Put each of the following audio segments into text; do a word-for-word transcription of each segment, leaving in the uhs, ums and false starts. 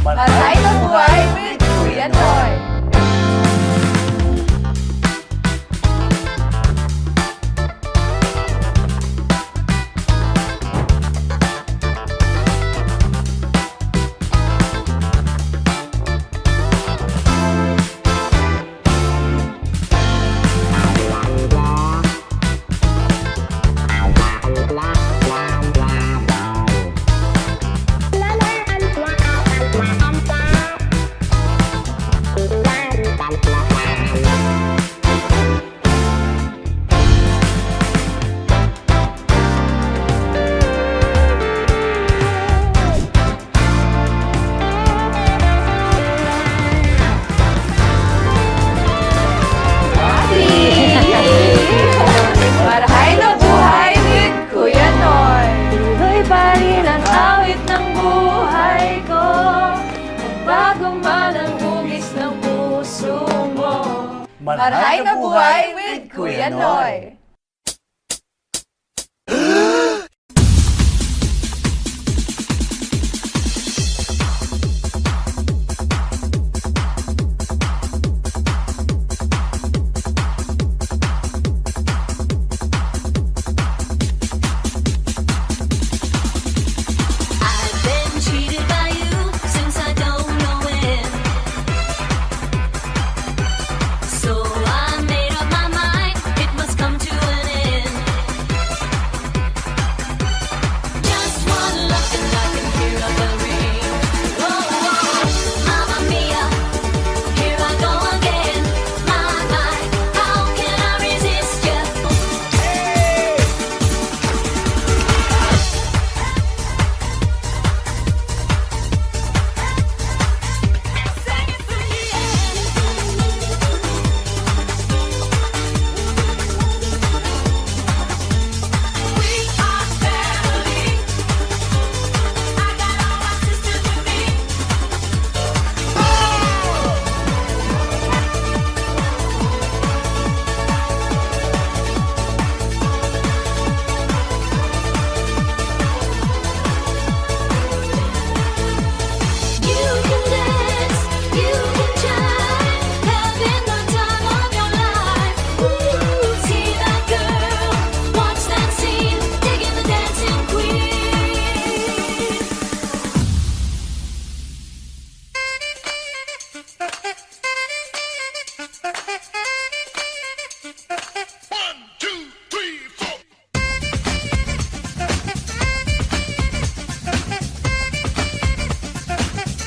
Marahay na Buhay with Kuya Noy. Marahay na Buhay with Kuya Noy. Tuloy pa rin ang awit ng buhay ko. Magbago man ang hugis ng puso mo. Marahay na Buhay with Kuya Noy. I've been cheated by you since I don't know when. So I made up my mind, it must come to an end. Just one look and I can hear a bell ring. Whoa, whoa, Mamma Mia, here I go again. My, my, how can I resist you? You can dance, you can jive, having the time of your life. Ooh, see that girl, watch that scene, digging the dancing queen. One, two, three, four.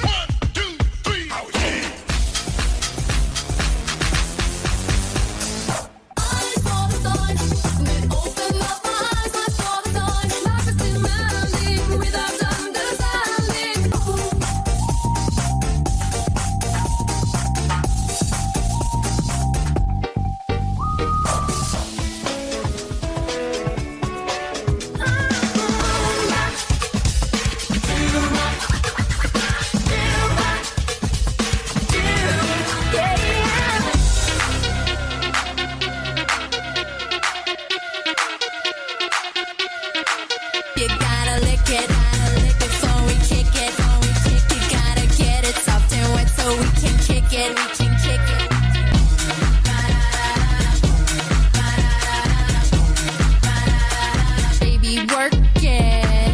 One, two, three. You gotta lick it, gotta lick it before we kick it, before we kick it. Gotta get it soft and wet so we can kick it, we can kick it. Baby, work it.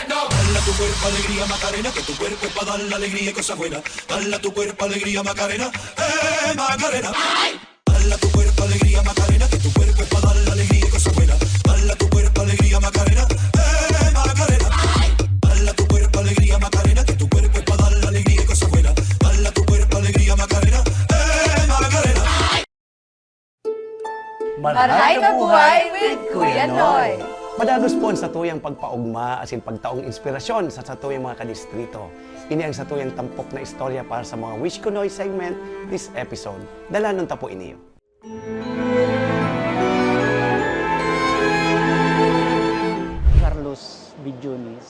Dala tu cuerpo alegría, Macarena, que tu cuerpo es pa' dar la alegría y cosa buena. Dala tu cuerpo alegría, Macarena, eh, Macarena. Dala tu cuerpo alegría, Macarena, que tu cuerpo es pa' dar la alegría y cosa buena. Dala tu cuerpo alegría, Macarena, eh, Macarena. Dala tu cuerpo alegría, Macarena, que tu cuerpo es pa' dar la alegría y cosa buena. Dala tu cuerpo alegría, Macarena, eh, Macarena. Marahay na Buhay with Kuya Noy. Padagos po ang satuyang pagpaogma asin pagtaong inspirasyon sa satuyang mga kadistrito. Ini ang satuyang tampok na istorya para sa mga Wish Ko Noy segment this episode. Dalanon ta po ini. Carlos Billones,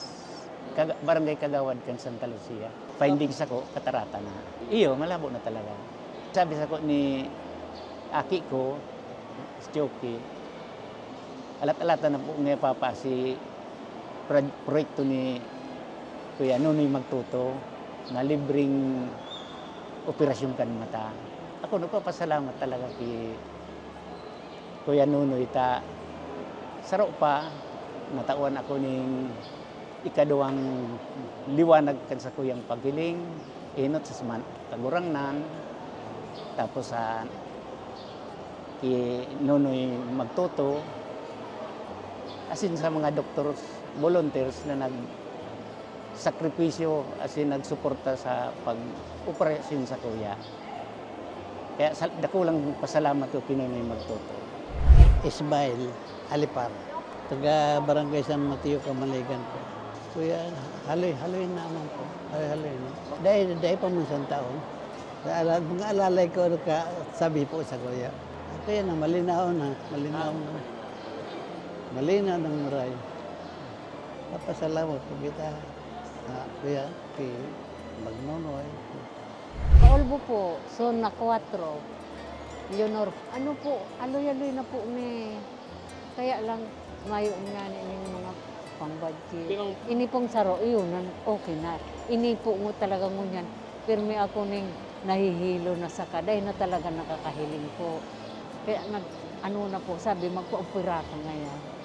kaga-, barangay kagawad kan Santa Lucia. Findings ako, katarata na. Iyo, malabo na talaga. Sabi sako ni aki ko, si Chucky, alat-alatan na po ni Papa si prod-, proyekto ni Kuya Nonoy Magtoto na libreng operasyon kan mata. Ako nagpapasalamat talaga ki Kuya Nonoy ta saro pa, natawan ako ning ikaduwang liwanag kan sakuyang paghiling, enot sa sman-, Kagurangnan, tapos sa ki Nonoy Magtoto, asin sa mga doctors, volunteers na nag- sakripisyo asin nagsuporta sa pag-operasyon sakuya. Kaya sa, dakulang pasalamat ko ki Nonoy Magtoto. Ismael Alipar, taga Barangay San Mateo, Camaligan po. Kuya, haloy, haloy naman po. Haloy, haloy na. Dahil, dahil pa man isang taon, sa ala-, mga alalay ko, nagka-, sabi po sa kuya, "Kuya na, malinaw na, malinaw na. Malinaw ng maray." Papasalamat po kita, ah, Kuya, kay Magnonoy. Kaolbo po, zona kwatro, Leonor. Ano po, aloy-aloy na po mi. Kaya lang, mayo ngani ning mga pangbadji. Pero ini pong saro, iyon na, okay na. Ini po ngo talaga ngunyan, pirmi ako ning nahihilo na saka, dai na talaga nakakahiling po. Kaya nag-, ano na po, sabi, "Magpa-opera ka ngayon."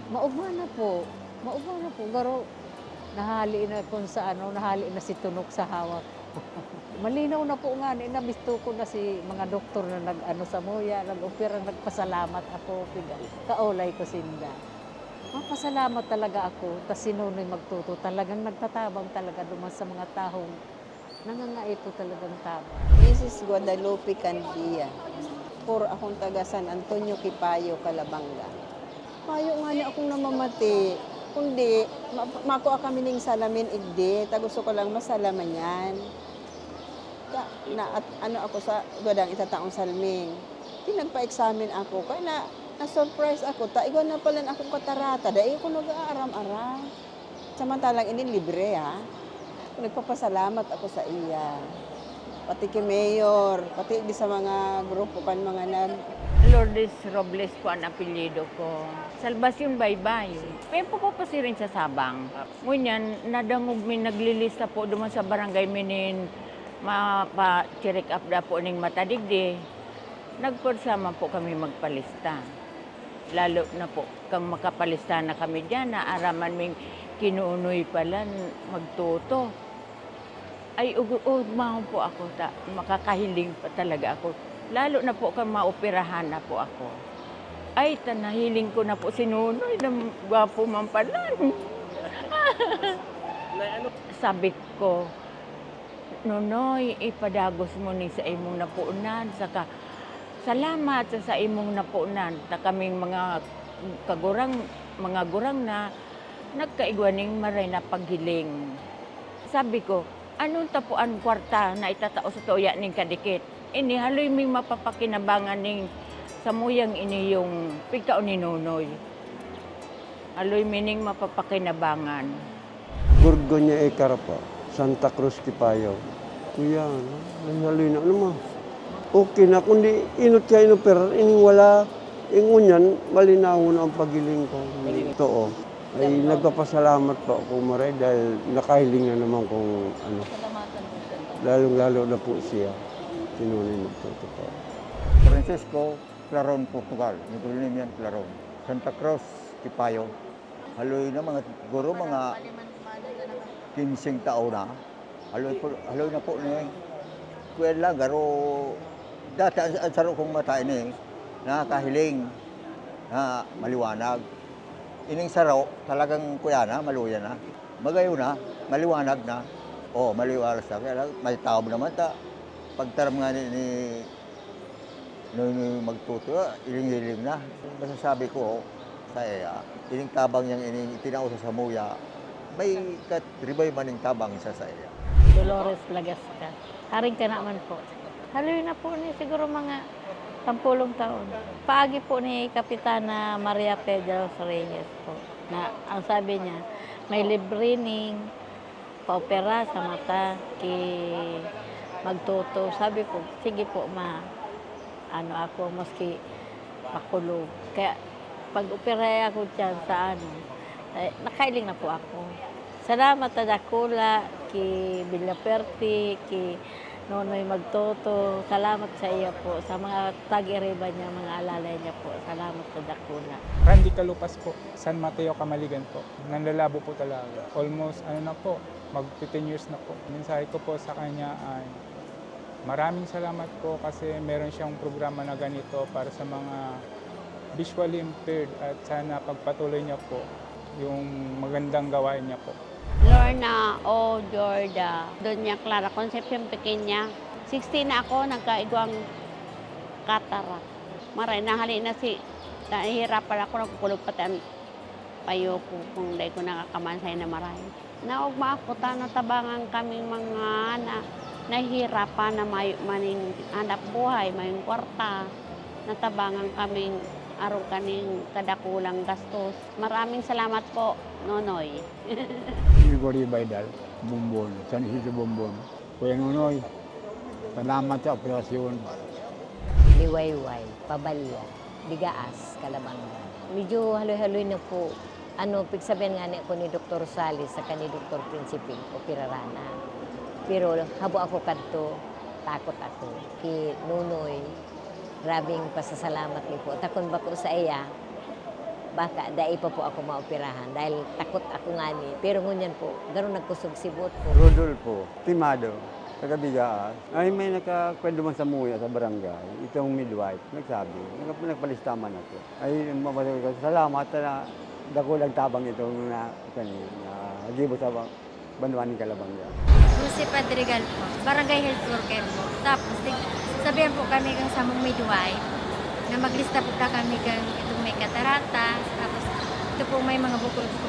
Maugma na po. Maugma na po. Garo, nahali na kung sa ano, nahali na si tunok sa hawak. Malinaw na po ngani, nabisto ko na si mga doktor na nag-ano samuya, nag-opera, nagpasalamat ako, piga-, kaolay ko sinda. Mapasalamat talaga ako, ta si Nonoy Magtoto talagang nagtatabang talaga duman sa mga tahong nangangaipo talagang tabang. Misis Guadalupe Candia, por akong taga San Antonio, Quipayo, Calabanga. Mayo ngani akong namamati, kundi ma-, makua kami ning salamin igdi, ta gusto ko lang masalaman yan. Ka, na, at, ano ako sa, igwa dang itataong salming. Di nagpa-examine ako, kaya na, na-surprise ako, ta igwa na pala akong katarata, dai ako nag-aaram-aram. Samantalang ini libre, ha. Nagpapasalamat ako sa iya. Pati ki Mayor, pati di sa mga grupo kan mga nag- Lourdes Robles po ang apelyido ko. Salvacion Baybay. Kaya po ko pasiring sa Sabang. Ngunyan, nadangog mi naglilista po duman sa barangay mi nin mapa-check up da po ning mata digdi. Nagpwersa man po kami magpalista. Lalo na po, kang makapalista na kami diyan, naaraman ming ki Nonoy pala, Magtoto. Ay, ugu-, ugmahon po ako, ta-, makakahiling pa talaga ako. Lalo na po kang maoperahan na po ako. Ay, ta-, nahiling ko na po si Nonoy, na gwapo man pala. Sabi ko, "Nonoy, ipadagos mo ni sa imong napunan, saka salamat sa, sa imong napunan, ta kaming mga kagurang, mga gurang na nagkaigwa ning maray na paghiling." Sabi ko, "Anong tapuan kwarta na itatao sa tuya ning kadikit? Ini haloy ming mapapakinabangan ning samuyang ini yung pigkaon ni Nonoy." Haloy mining mapapakinabangan. Gorgonia Ecar po, Santa Cruz, Quipayo. Kuya, ano? Ay, haloy na, ano ma? Okay na, kundi inot siya inoperar, ining wala, ing ngunyan, malinawon ang paghiling ko. Totoo. Ay, nagpapasalamat po ako, maray, dahil nakahiling na naman kung ano. Lalong-lalo na po siya. Si Nonoy Magtoto po. Francisco Claron, Portugal. Middle name yan, Claron. Santa Cruz, Quipayo. Haloy na mga, siguro mga kinseng taon na. Haloy po, haloy na po ni. Kuwan lang, garo, dati ang, ang saro kong mata ini, nakakahiling na maliwanag. Ining saro, talagang kuya na, maluya na. Magayon na, maliwanag na. Oh, maliwanag sa kaya lang, may taob naman ta. Pagtaram nga ni, ni Nonoy Magtoto, ah, hiling-hiling na. Masasabi ko, Sa iya, ining tabang niyang ining itinao sa samuya, may katribay man ning tabang sa, sa iya. Dolores Lagasca. Haring ka naman po. Haloy na po ni siguro mga sampulong taon. Paagi po ni Kapitana Maria Pedro Reyes po. Na, ang sabi niya, may libre ning paopera sa mata ki magtuto. Sabi ko, "Sige po, ma." Ano ako, maski makulog. Kaya pag-operahi ako diyan sa ano, eh, nakailing na po ako. Salamat na dakula ki Villafuerte, ki Nonoy Magtoto. Salamat sa iyo po, sa mga tag-iriba niya, mga alalay niya po. Salamat na dakula. Randy Calupas po, San Mateo, Camaligan po. Nanlalabo po talaga. Almost, ano na po, magti-ten years na po. Mensahe ko po sa kanya ay maraming salamat po kasi meron siyang programa na ganito para sa mga visually impaired at sana pagpatuloy niya po yung magandang gawain niya po. Lorna O. Jorda, Doña Clara Concepcion Pequeña. Sixteen na ako, nagkaigwang cataract. Maray, nahali na si, nahihirapan ako, nagkukulog pati ang payo ko kung dai ko nakakamansay na maray. Naogma ako ta natabangan kaming mga na, nahihirapan na mayo maning hanap buhay, mayong kwarta. Natabangan kaming arog kaning kadakulang gastos. Maraming salamat po, Nonoy. Gregory Baydal, Bombon, San Isidro Bombon. Kuya Nonoy, salamat sa operasyon. Liwayway, Pabalya, Digaas, Calabanga. Medyo haloy-haloy na po. Ano, pigsabihan nga ni ako ni Doktor Rosales saka ni Doktor Principe, operaran na. Pero habo ako kadto, takot ako. Ki Nonoy, grabing pasasalamat mi po. Ta kun bako sa iya, baka dai pa po ako maoperahan dahil takot ako ngani. Pero ngunyan po, garo nagkusog sibot ko. Rodolfo Timado, taga Bigaas. Ay, may nakakwento man sa muya sa barangay, itong midwife, nagsabi, nagpa- nagpalista man ako. Ay, mabasa ko, salamat na dakulang tabang itong na, kani, na gibo sa ba- banwa ning Calabanga. Jose Padrigal po, barangay health worker po. Tapos, tig- sabihan po kami kang samong midwife na maglista po ta kami kang itong may katarata, tapos ito po may mga bukol po.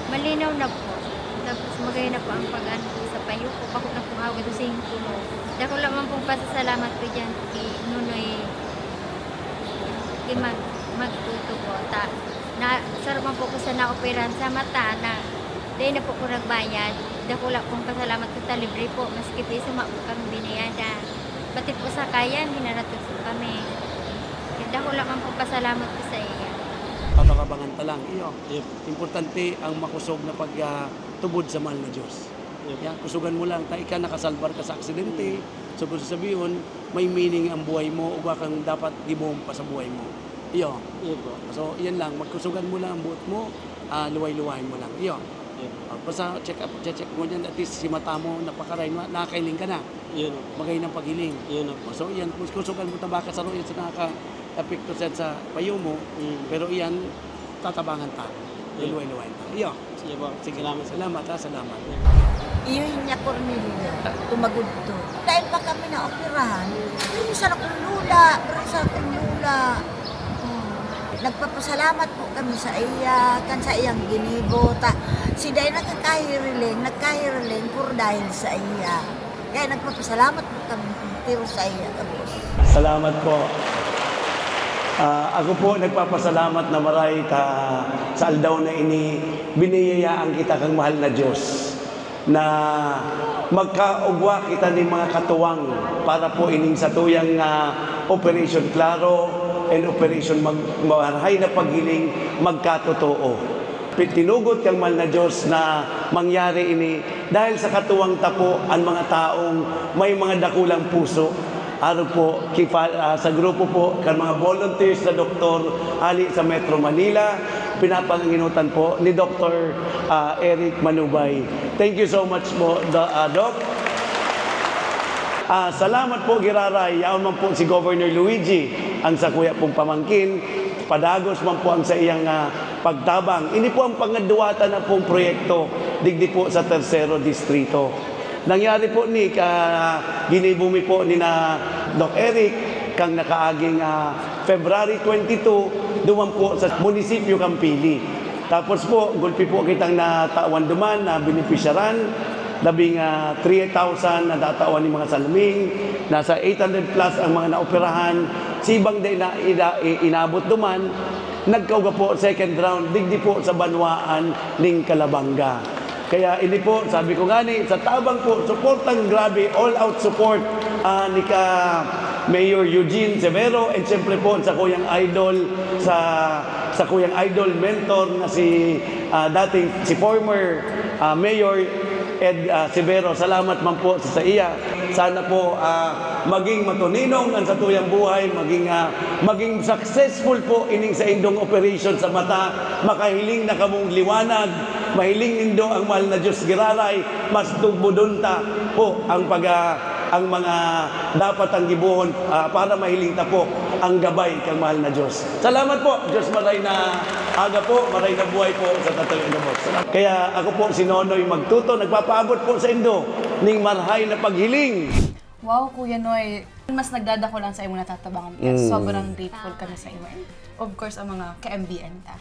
Malinaw na po. Tapos magayon na po ang pag-ano po sa payo ko. Bako na po hawid o singko mo. Dakula man pong pasasalamat ko dyan kay Nonoy, kay Mag, Magtuto po. Ta, na, saro man po ko sa naoperan sa mata na dahil na po ko nagbayad. Dakula pong pasalamat ko ta libre po. Maski piso, ma po kami binayadan. Pati po sakayan, hinaratot po kami. Dakula man po pasalamat ko sa iya. Pabakabangan ta lang, iyo. Importante ang makusog na pagtubod sa mahal na Diyos. Yan, kusugan mo lang, ta ika nakasalbar ka sa aksidente. So, kung sasabihin, may meaning ang buhay mo, ugwa kang dapat gibohon pa sa buhay mo. Iyo. Iyo po. So, yan lang, magkusugan mo lang ang buot mo, ah, luway-luwahin mo lang. Iyo. Iyo po. Ah, basta check up, check mo niyan, at least si mata mo, napakaray, na- nakakailing ka na. Iyo po. Magay ng paghiling. Iyo po. So, yan, kus- kusugan mo tabaka sa yan sa nakaka-epekto sa, sa payo mo, Mm. pero yan, tatabangan ta. Iyo. Luway-luwahin ta. Iyo. Iyo po. Sige, salamat, salamat, ha, salamat. Iyo niya Cornelia, tumagod to. Dahil pa kami naoperahan, pero sa akong lula, pero sa akong lula. Hmm. Nagpapasalamat po kami sa iya, kan sa iyang ginibo. Ta, si Day nakakahiriling, nagkahiriling, puro dahil sa iya. Kaya nagpapasalamat po kami, pero sa iya, boss. Salamat po. Ah, ako po nagpapasalamat na maray ta sa aldaw na ini, biniyayaan kita kang mahal na Diyos na magkaugwa kita nin mga katuwang para po ining satuyang, ah, Operation Klaro and Operation Mag-, Marahay na Paghiling magkatotoo. Pi-, tinugot kang mahal na Diyos na mangyari ini dahil sa katuwang ta po an mga taong may mga dakulang puso. Arog po ki pa-, ah, sa grupo po kan mga volunteers na doktor hali sa Metro Manila, pinapanginutan po ni Doktor, ah, Eric Manubay. Thank you so much po, Do-, ah, Doc. Ah, salamat po giraray. Yaon man po si Governor Luigi, ang sakuya pong pamangkin, padagos man po ang sa iyang, ah, pagtabang. Ini po ang pangadwatan na pong proyekto digdi po sa Tercero Distrito. Nangyari po ni, ah, ginibo mi po ni na Doc Eric, kang nakaaging, ah, February twenty-two, duman po sa munisipyo kan Pili. Tapos po, gulpi po kitang natawan duman na benepisyaran, labing, ah, three thousand na natawan nin mga salming, nasa eight hundred plus ang mga naoperahan, sibang dai na ina-, i-, inabot duman, nagkauga po second round, digdi po sa banwaan ning Calabanga. Kaya ini po, sabi ko ngani, sa tabang po, suportang grabe, all out support, ah, ni ka Mayor Eugene Severo, and siyempre po sa kuyang idol, sa, sa kuyang idol, mentor na si, ah, dating, si former, ah, Mayor Ed, ah, Severo. Salamat man po sa saiya. Sana po, ah, maging matuninong ang satuyang buhay, maging, ah, maging successful po ining saindong operation sa mata, makahiling na kamong liwanag, mahiling nindo ang mahal na Diyos giraray, mas tugbodon ta po ang pag, ah, ang mga dapat ang gibohon, ah, para mahiling ta po ang gabay kang mahal na Diyos. Salamat po, Diyos maray na aga po, maray na buhay po sa Tatay Inabot. Salamat. Kaya ako po si Nonoy Magtuto, nagpapaabot po sa indo ning marhay na paghiling. Wow, Kuya Noy. Mas nagdadako lang sa imo natatabangan, kaya Mm. sobrang grateful kami sa imo. And of course, ang mga ka-M B N ta.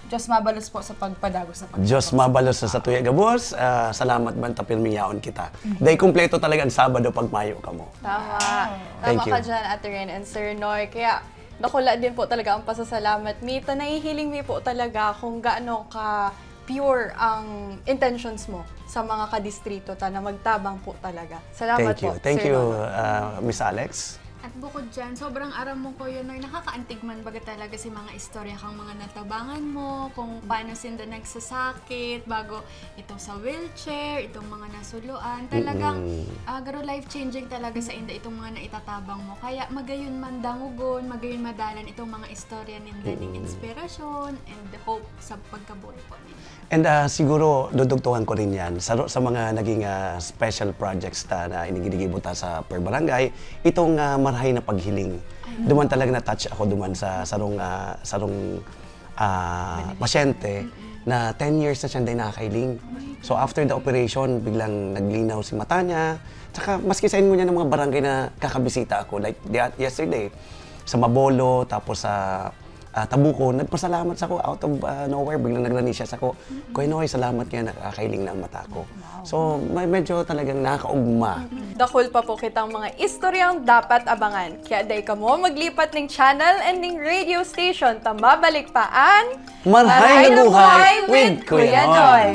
Diyos mabalos po sa pagpadagos sa pag- Diyos mabalos sa satuya gabos. Ah, salamat man ta pirming yaon kita. Dahil kumpleto talaga ang Sabado pag mayo kamo. Tama. Tama Thank you. ka dyan, Ate Ren and Sir Noy. Kaya, dakula din po talaga ang pasasalamat mi. Ta nahihiling mi po talaga kung gaano ka pure ang intentions mo sa mga kadistrito ta na magtabang po talaga. Salamat Thank you. po, Thank Sir you, Nonoy. ah, Miss Alex. At bukod dyan, sobrang aram mo, Kuya Noy, nakakaantig man baga talaga si mga istorya kang mga natabangan mo, kung paano sinda nagsasakit, bago itong sa wheelchair, itong mga nasuluan. Talagang, Mm-mm. ah, garo life-changing talaga sa inda itong mga naitatabang mo. Kaya magayon man dangogon, magayon madalan itong mga istorya ninda ning Mm-mm. inspirasyon and hope sa pagkabuhay po ninda. And, ah, siguro dudugtungan ko rin yan. Saro sa mga naging, ah, special projects ta na iniginigibo ta sa per barangay, itong, ah, marhay na paghiling. Ay. Duman talaga na-touch ako duman sa sarong, ah, sarong, ah, Beneficiary. pasyente Mm-mm. na ten years na siyang dai nakakahiling. Oh my So, God. after the operation, biglang naglinaw si mata niya. Tsaka, maski sa inyo niya ng mga barangay na kakabisita ako, like, the, yesterday, sa Mabolo, tapos sa, ah, Tabuco, nagpasalamat sa ako out of, ah, nowhere, biglang nagrani siya sa ako, "Kuya Noy, salamat kaya nakakahiling na ang mata ko." Wow. So, may, medyo talagang nakakaugma. Dakul pa po kitang mga istoryang dapat abangan. Kaya dai kamo maglipat ning channel and ning radio station ta mabalik pa an Marhay na Buhay with Kuya Noy.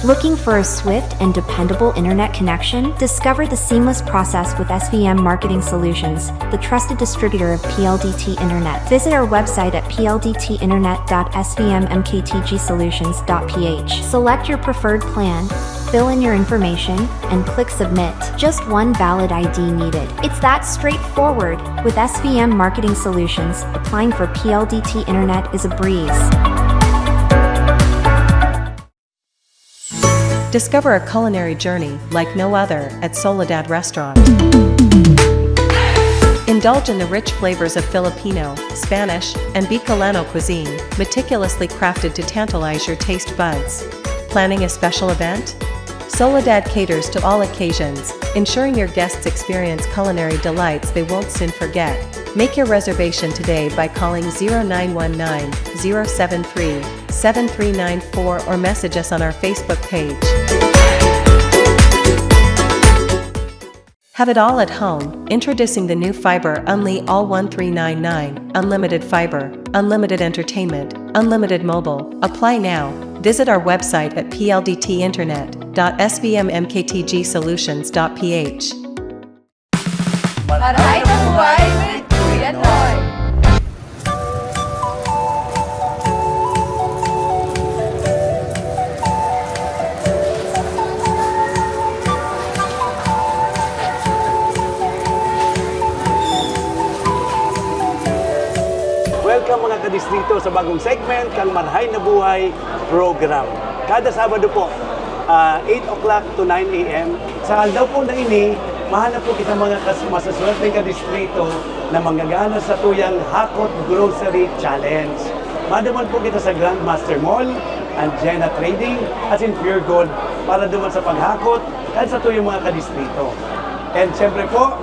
Looking for a swift and dependable internet connection? Discover the seamless process with S V M Marketing Solutions, the trusted distributor of P L D T Internet. Visit our website at p l d t internet dot s v m m k t g solutions dot p h. Select your preferred plan, fill in your information, and click submit. Just one valid I D needed. It's that straightforward. With S V M Marketing Solutions, applying for P L D T Internet is a breeze. Discover a culinary journey like no other at Soledad Restaurant. Indulge in the rich flavors of Filipino, Spanish, and Bicolano cuisine, meticulously crafted to tantalize your taste buds. Planning a special event? Soledad caters to all occasions, ensuring your guests experience culinary delights they won't soon forget. Make your reservation today by calling zero nine one nine, zero seven three, seven three nine four or message us on our Facebook page. Have it all at home. Introducing the new Fiber Unli All one three nine nine, unlimited fiber, unlimited entertainment, unlimited mobile. Apply now. Visit our website at p l d t internet dot s b m m k t g solutions dot p h. Maray na buhay with Kuya Noy. Welcome, mga kadistrito, sa bagong segment kan Marhay na Buhay program. Kada Sabado po, ah, eight o'clock to nine a m. Sa aldaw po na ini, mahanap po kita, mga kas-, masuswerteng kadistrito na manggagana sa tuyang Hakot Grocery Challenge. Maduman po kita sa Grandmaster Mall, Anjena Trading, asin Pure Gold para duman sa paghakot kan sa tuyang mga kadistrito. And siyempre po,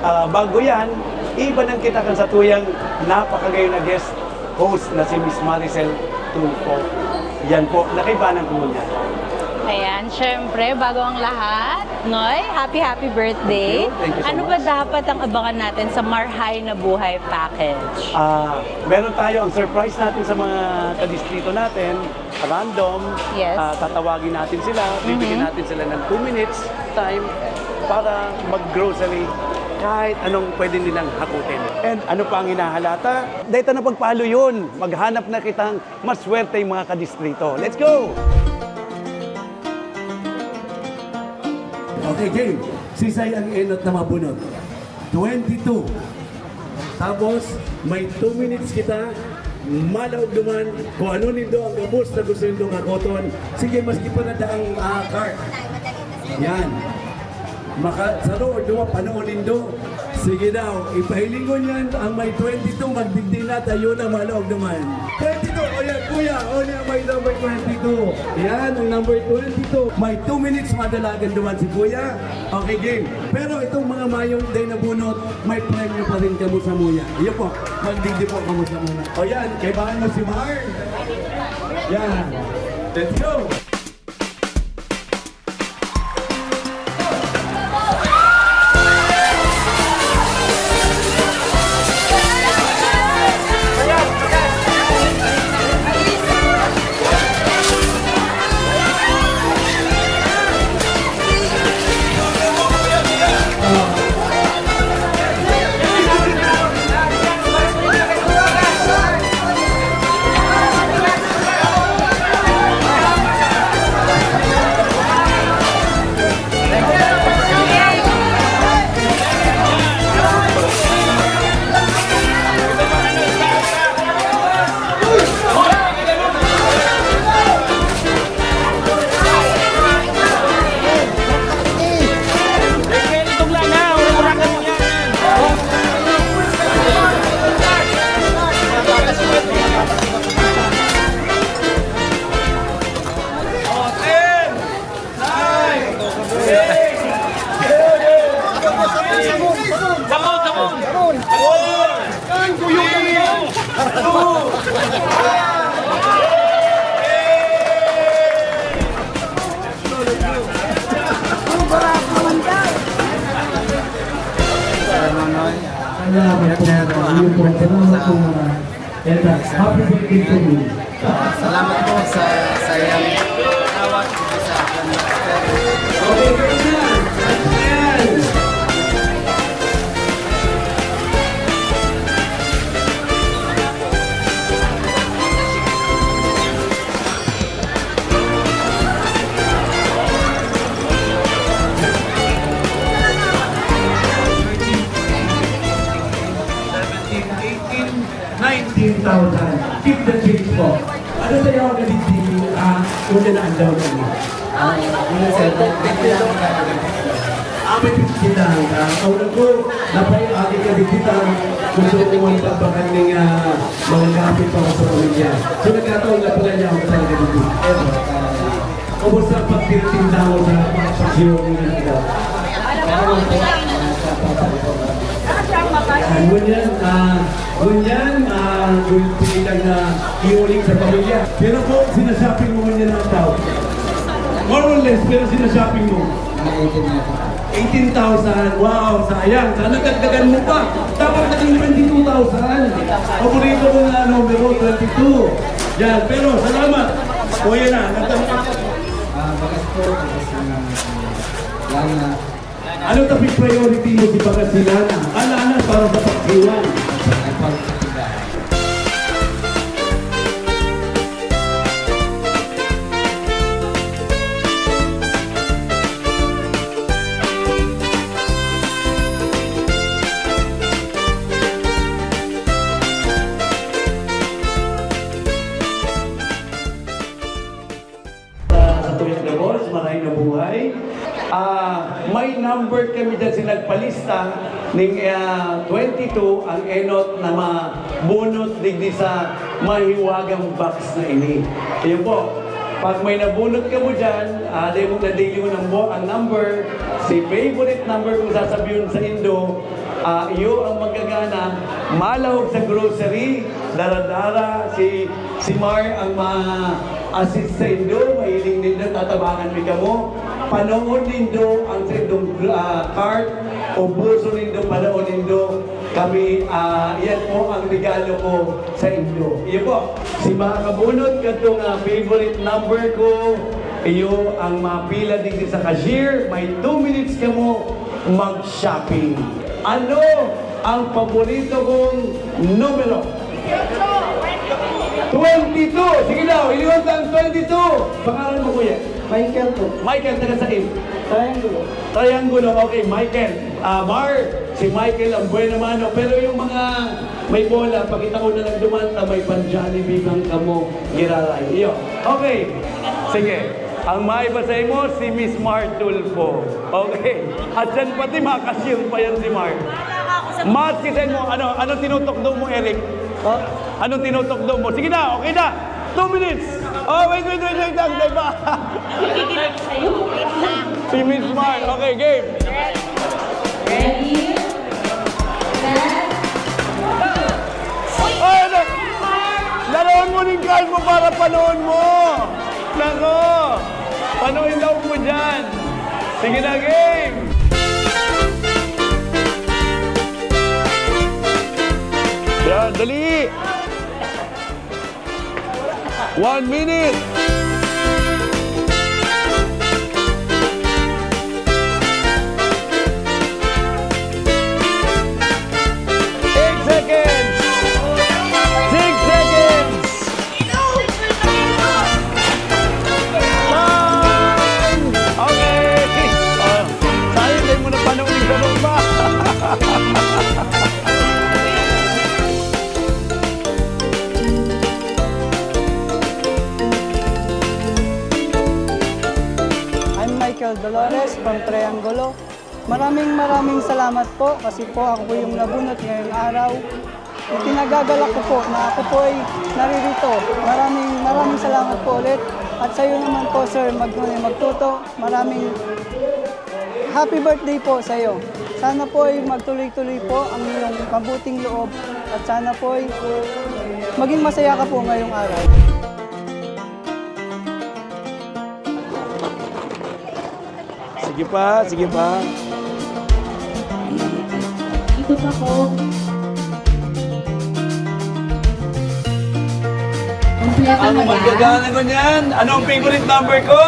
ah, bago yan, iibanan kita kan sa tuyang napakagayon na guest host na si Miss Maricel Tulfo. Yan po, nakaibanan ko niya. Ayan, syempre, bago ang lahat, Noy, happy, happy birthday. Thank you. Thank you so Ano much. Ba dapat ang abangan natin sa Marhay na Buhay package? Ah, meron tayo ang surprise natin sa mga kadistrito natin, random. Yes. Ah, tatawagin natin sila, bibigyan Mhm. natin sila ng two minutes time para mag-grocery kahit anong pwede nilang hakutin. And ano pa ang hinahalata? Dahil na pagpahalo yun, maghanap na kitang maswerte yung mga kadistrito. Let's go! Okay, game. Sisay ang enot na mabunot? Twenty-two. Tapos, may two minutes kita. Malaog duman kung ano nindo ang gabos na gusto nindong hakoton. Sige, maski pa na daang, ah, cart. Yan. Maka, sa loob, duman, panoon nindo. Sige daw, ipahilingon yan ang may twenty-two, magdigdi na, tayo na, malaog duman. Twenty-two, o yan, kuya, o yan, may number twenty-two. Yan, ang number twenty-two. May two minutes, madalagan duman si kuya. Okay, game. Pero itong mga mayong day na bunot, may premyo pa rin kamo sa muya. Iyo po, magdigdi po kamo sa muya. O yan, kaibahan mo si Mar. Yan. Let's go! Sir Nonoy, ah, yan, sir, po ang pagpunta sa And uh, happy birthday to you. Ah, salamat po sa sayang tawag sa akin. Okay, guys, yan. Yan. Nineteen thousand. Keep the change po. Ano sa'yo ang nabigti? Ah, una na ang daw na niya. Ah, yun, sir. Thank you lang. Ah, may pagkita. Ah, kauna ko, napay agi ka dikita. Gusto ko mong pagbakan ng ah, mga kapit pa sa pamilya. So, nagkataon na pala niya ako talaga dito. Kumusta ang pagtitinda mo sa pagsiyo ng mga ito? Ngunyan, ah, ngunyan, ah, gulpi lang na iuling sa pamilya. Pero po, sinashopping mo ngunyan ang tao. More or less, pero sinashopping mo. Ay, ito na ito. Eighteen thousand. Wow, sayang. Sana dagdagan mo pa. Dapat naging twenty-two thousand. Paborito ko nga numero, twenty-two. Yan, pero salamat. O, yan na. Nagdam- Ah, bagas po, bagas na, ah, lana. Ano topic priority mo si Pangasinan? Ang lana para sa pagsiwang. Ay, pagkakitaan. Sa, sa Kuya Gabos, maray na buhay. Ah, may number kami dyan, si nagpalista ning, ah, twenty-two ang enot na mabunot digdi sa mahiwagang box na ini. Ayun po. Pag may nabunot ka mo dyan, ah, dahil mo nadili mo ng bo-, ang number, si favorite number kung sasabihin sa indo, ah, iyo ang magagana, malahog sa grocery, dara-dara, si, si Mar ang ma-assist sa indo, mahiling nindo, tatabangan mi kamo. Panoon nindo ang sa indong, ah, cart, ubuson nindo, panoon nindo. Kami, ah, yan po ang regalo ko sa inyo. Iyo po, si makakabunot kadto nga favorite number ko, iyo ang mapila digdi sa cashier, may two minutes kamo mag-shopping. Ano ang paborito kong numero? Twenty-two! Sige daw, iliwan ta ang twenty-two! Pangalan mo, kuya? Michael po. Michael, taga saan? Triangulo. Triangulo. Okay, Michael. Ah, Mar, si Michael ang buena mano. Pero yung mga may bola, pakita ko na lang duman ta may pan-Jollibee bang kamo giraray. Iyo. Okay. Sige. Ang maiba sa imo, si Miss Mar Tulfo. Okay. At yan pati, makasiyang pa yan si Mar. Maski sa imo, ano, anong tinutukdo mo, Eric? Anong tinutukdo mo? Sige na, okay na. Two minutes. Oh, wait, wait, wait, wait, wait, wait pa. Nakikinig sa'yo. Si Miss Mar. Okay, game. Ready? Set. Ay, ano? Laruan mo ning card mo para panoon mo. Nako. Panood daw mo dyan. Sige na, game. Yan, dali. One minute. Eight seconds. Six seconds. Time! Okay. Oh, sayang, di mo na panahon yung ganun pa. I'm Michael Dolores from Triangulo. Maraming, maraming salamat po kasi po ako po yung nabunot ngayong araw. Ikinagagalak ko po na ako po ay naririto. Maraming, maraming salamat po ulit. At sa'yo naman po, Sir Magnoy Magtuto, maraming happy birthday po sa'yo. Sana po ay magtuloy-tuloy po ang iyong mabuting loob at sana po ay maging masaya ka po ngayong araw. Sige pa, sige pa. Ikot ako. Kompleto Ang na ba? Magagana ko niyan, anong favorite number ko?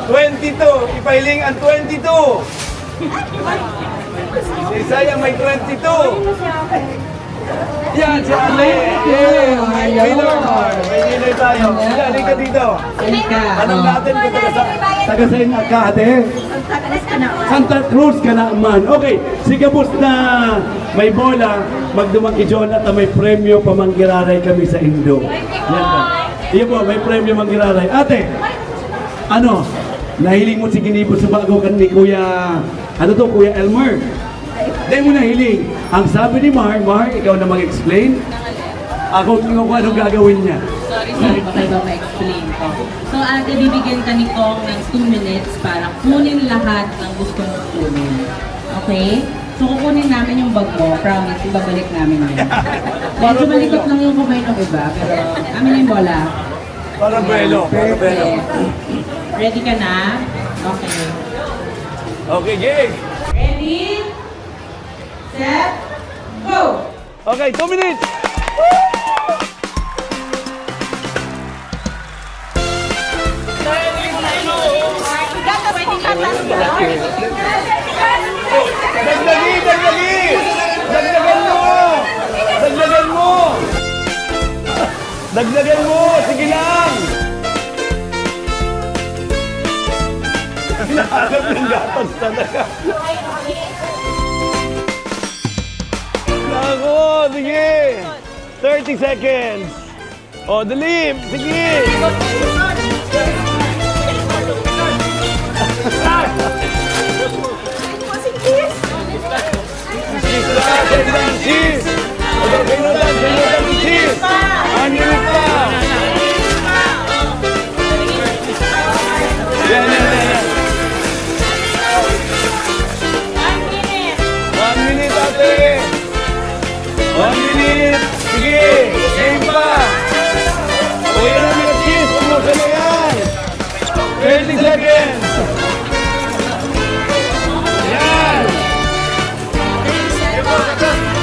Twenty-two. Ipahiling ang twenty-two. Si Isaiah may twenty-two. Yan, si Ate. Yay! May winner, Mar. May winner tayo. Yan, halika dito. Halika. Tanong Oh. natin kung taga sa-, taga saan ka, Ate? Santa Cruz ka naman. Okay, si gabos na may bola, magduman ki Jonah ta may premyo pa manggiraray kami sa indo. Yan po. Iyo po, may premyo manggiraray. Ate, ano? Nahiling mo si ginibo sa bago kan ni Kuya, ano to, Kuya Elmer? Di mo nahiling. Ang sabi ni Mar, Mar, ikaw na mag-explain. Ako tingnan ko anong gagawin niya. Sorry, sir. Baka iba ma-explain ko. So, ate, bibigyan ka ni Kong ng two minutes para kunin lahat ng gusto mong kunin. Okay? So, kukunin namin yung bag mo. Promise, ibabalik namin yun. Medyo Parang malikot lang yung kamay ng iba, pero amin yung bola. Parang Ayan, buwelo, parang buwelo. Perfect. Ready ka na? Okay. Okay, game! Ready, set, go! Okay, two minutes! Dagdagi, dagdagi! Dagdagan mo! Dagdagan mo! Dagdagan mo! Sige lang! Hinahanap ng gatas talaga. Nako, sige! Thirty seconds. O, dali! Sige! Cheese na! Cheese na! Cheese! Cheese! Ang init pa! Yan, yan, yan, yan. One minute, ate! One minute! Sige! Game pa! O, yan ang mga cheese! Kumusta na yan? Thirty seconds! Yan!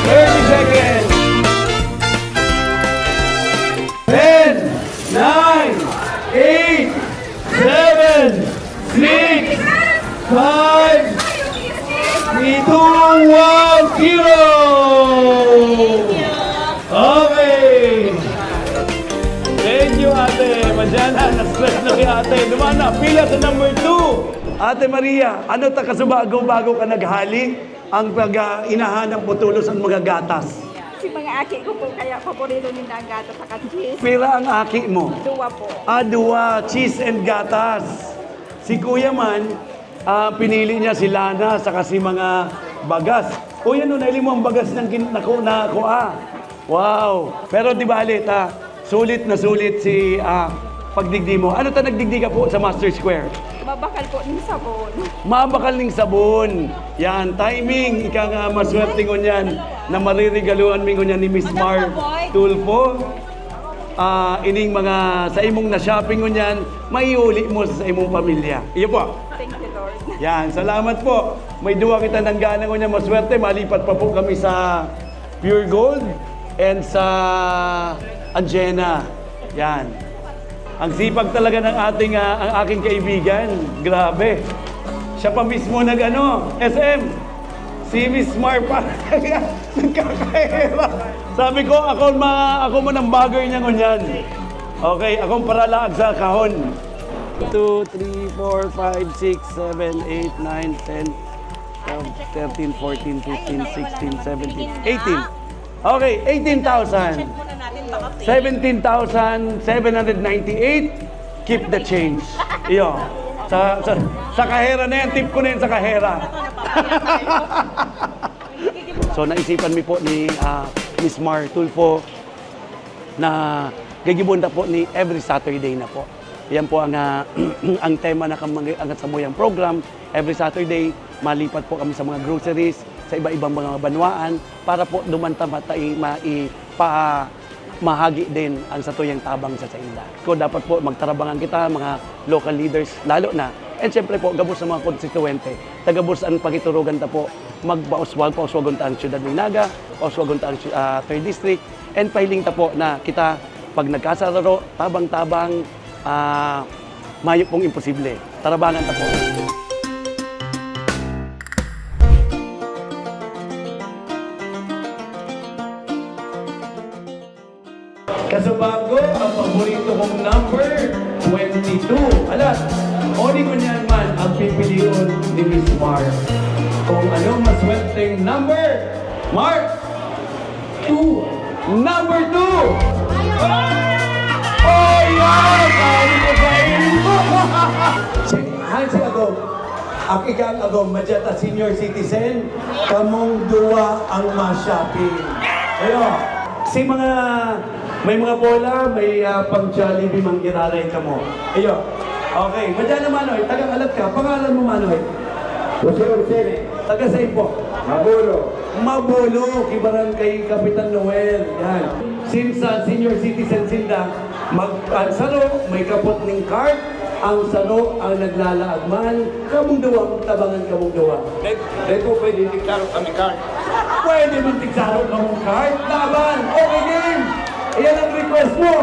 Thirty seconds! Ten, nine, eight, seven, six, five, two, one, zero! Okay! Thank you, ate. Madyana, na-stress na si ate. Duman na, pila sa number two. Ate Maria, ano ta kasubago bago ka naghali? Ang pag, ah, hinahanap mo tulos ang mga gatas. Si mga aki ko po, kaya paborito nila ang gatas saka cheese. Pira ang aki mo? Duwa po. Ah, duwa. Cheese and gatas. Si kuya man, ah, pinili niya si lana saka si mga bagas. O yan, o, naili mo ang bagas ng kin-, naku-, nakuha. Wow! Pero di bale, ta, sulit na sulit si, ah, pagdigdi mo. Ano ta nagdigdi ka po sa Master Square? Mabakal po ning sabon. Mabakal ning sabon. Yan, timing. Ika nga, maswerte ngunyan na mariregaluhan mi ngunyan ni Miss Mar Tulfo. Ah, ining mga sa imong na-shopping ngunyan, maiuli mo sa imong pamilya. Iyo po. Thank you, Lord. Yan, salamat po. May duwa kita ng gana ngunyan, maswerte. Malipat pa po kami sa Pure Gold and sa Anjena. Yan. Ang sipag talaga ng ating, ah, ang aking kaibigan. Grabe. Siya pa mismo nag-ano, S M. Si Miss Mar pa. Nagkakahirap. Sabi ko, ako ma-, ako man ang bagay niya ngunyan. Okay, akong paralaag sa kahon. Two, three, four, five, six, seven, eight, nine, ten, twelve, thirteen, fourteen, fifteen, sixteen, seventeen, eighteen. Okay, eighteen thousand. Seventeen thousand seven hundred ninety-eight. Keep the change. Iyo. Sa, sa, sa kahera na yan, tip ko na yan sa kahera. So, naisipan mi po ni, ah, Miss Mar Tulfo na gigibon na po ni every Saturday na po. Yan po ang, ah, ang tema na kamang-, ang samuyang program. Every Saturday, malipat po kami sa mga groceries, sa iba-ibang mga banwaan, para po duman ta mata-, i-, ma-, ipa-, mahagi din ang satuyang tabang sa sainda. Ko dapat po magtarabangan kita, mga local leaders, lalo na. And syempre po, gabos sa mga konstituwente, ta gabos ang pakiturugan ta po, magpauswag, pauswagon ta ang siyudad nin Naga, pauswagon ta ang syu-, ah, third District, and pahiling ta po na kita, pag nagkasararo, tabang-tabang, ah, mayo pong imposible. Tarabangan ta po. Kasubago, ang paborito kong number, twenty-two. Alas, o di ko niyan man ang pipilion ni Miss Mar. Kung anong maswerteng number, Mark, two. Number two. Oh, yeah! Sabi ko sa inyo. Si Hansi Agom, ang ikaw, Agom, madya ta senior citizen, kamong duwa ang ma-shopping. Ayo, si mga, may mga bola, may, ah, pang Jollibee, mang giraray kamo. Ayo. Okay, madya na, Manoy, taga-alat ka. Pangalan mo, Manoy? Jose Orsene. Taga saan po? Mabulo. Mabulo, ki Barangay Kapitan Noel. Yan. Since, ah, senior citizen sinda, Mag-, ang saro, may kapot ning cart, ang saro, ang naglalaag man, kamong duwa, magtabangan kamong duwa. Dai-, dai po pwede, di klaro kami cart. Pwede man tigsaro kamong cart? Laban! Okay, game! Iyan ang request mo!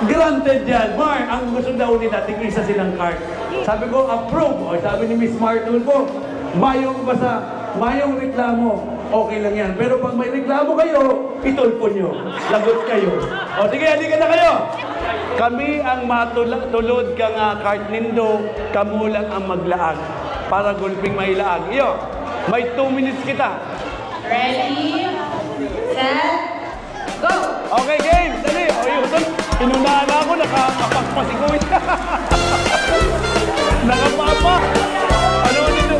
Granted yan. Mar, ang gusto daw nila, tig-isa silang cart. Sabi ko, "Approve." O, sabi ni Miss Martin po, "Mayong basta, mayong reklamo, okay lang yan. Pero pag may reklamo kayo, itulpo nyo. Lagot kayo." O, sige, halika na kayo. Kami ang matula-, tulod kan, ah, cart nindo, kamo lang ang maglaag para gulping mailaag. Iyo, may two minutes kita. Ready, set, go! Okay, game! Dali! O, yun. Inunahan na ako, nakakapagpasikoy. Nakapapa! Ano, ano, ano?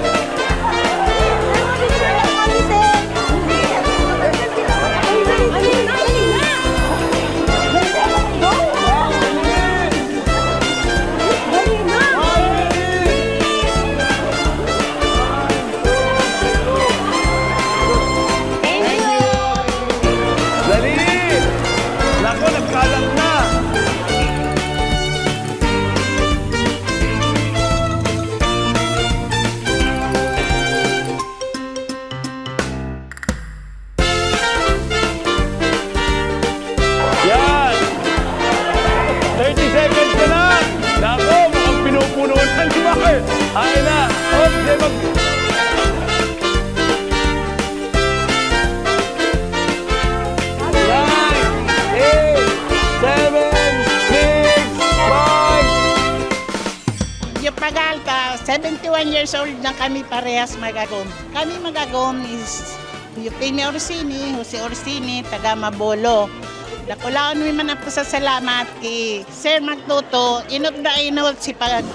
Thank you! Dali! Naku, nagkalat na! Yan! Thirty seconds na lang! Nako, mukhang pinupuno na ni Mar! Akin na! Oh, di mag- Nine, eight, seven, six, five. Yo Pagalta, seventy-one years old na kami parehas, Magagom. Kami Magagom is Eufemia Orsini, Jose Orsini, taga Mabolo. Dakulaon mi man ang pasasalamat ki Sir Magtuto, enot na enot si pag-,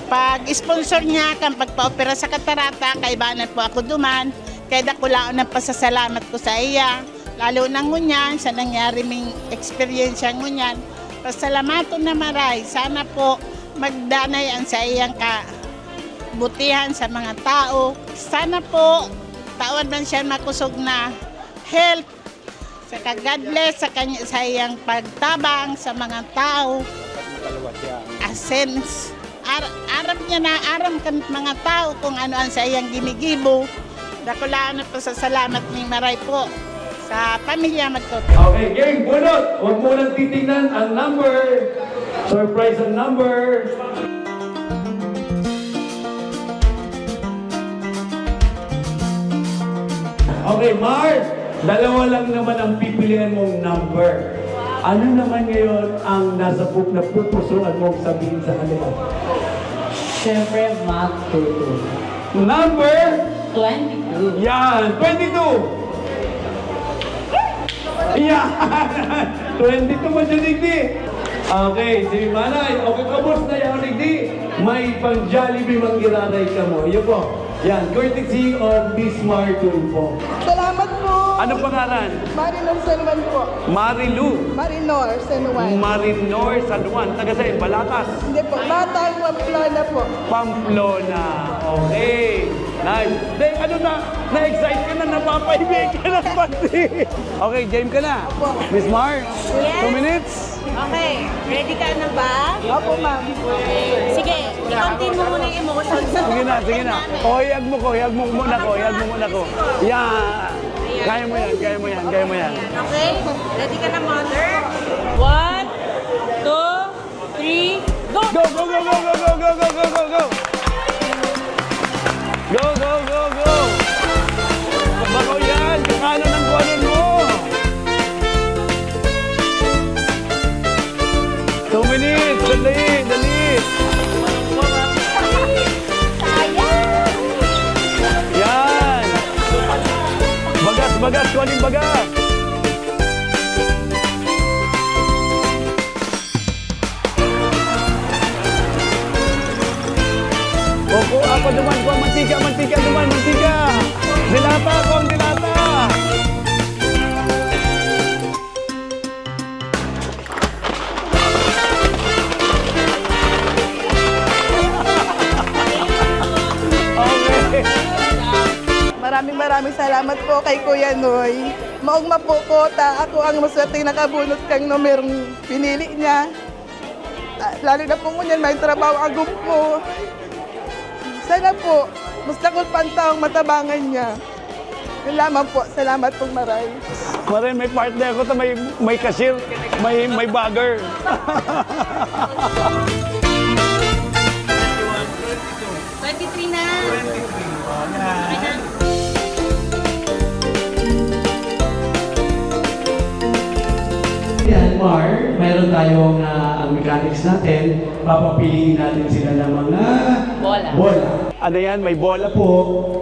pag-sponsor niya kan pagpaopera sa katarata, kaibanan po ako duman, kaya dakulaon ang pasasalamat ko sa iya, lalo na ngunyan, sa nangyari ming eksperyensya ngunyan. Pasalamaton na maray, sana po magdanay ang saiyang kabutihan sa mga tao. Sana po, tawan man siya makusog na health. Saka God bless sa kanya, sa iyang pagtabang sa mga tao. Asin, ar-, aram niya na, aram kan mga tao kung ano ang sa iyang ginigibo. Dakulaon na pasasalamat mi maray po sa pamilya Magtuto. Okay, game, bunot! Huwag mo nang titingnan ang number. Surprise ang number. Okay, Mar, dalawa lang naman ang pipilian mong number. Ano naman ngayon ang nasa pu-, napupusuan mong sabihin sa kanila? Siyempre, Magtuto. Number? Twenty-two. Yan, twenty-two. Yan! Twenty-two man siya, digdi. Okay, si Manay. Okay, kabos na yan, digdi. May pang Jollibee mang giraray kamo. Iyo po. Yan, courtesy of Miss Martin po. Salamat po. Anong pangalan? Marinor San Juan po. Marilu. Marinor San Juan. Marinor San Juan. Taga saan? Balakas? Hindi po. Batang Pamplona po. Pamplona. Okay. Nice. Then, ano na? Na-excite ka na, napapahibi ka na pati. Okay, game ka na. Opo. Miss Mar, Yes. two minutes. Okay. Ready ka na ba? Opo, ma'am. Sige, i-contain mo muna yung emotions mo. Sige na, sige na. Tignan namin. O, ihag mo ko, ihag mo muna ko, ihag mo muna ko. Yan. Ayan. Kaya mo yan, kaya mo yan, kaya mo yan. Okay? Ready ka na, mother? One, two, three, go! Go, go, go, go! Go, go, go, go! Bako yan! Kakanon ang kuhanon mo! Two minutes! Dali! Dali! Yan! Bagas! Bagas! Kuhanin bagas! Opo, apa duman, kuha mantika, mantika duman, mantika. Dilata, kuha ang dilata. Okay. Maraming, maraming salamat po kay Kuya Noy. Maogma po ko ta ako ang maswerteng nakabunot kan numerong pinili niya. Ah, lalo na po ngunyan may trabaho ang gumpo. Sana po, mas dakul pa ang taong matabangan niya. Yun lamang po. Salamat pong maray. Maray, may partner ko ta may, may cashier, may, may bagger. Twenty-three na. Yan, Mar, meron tayong, ah, ang mechanics natin. Papapiliin natin sila ng mga Bola. bola. Ano yan? May bola po.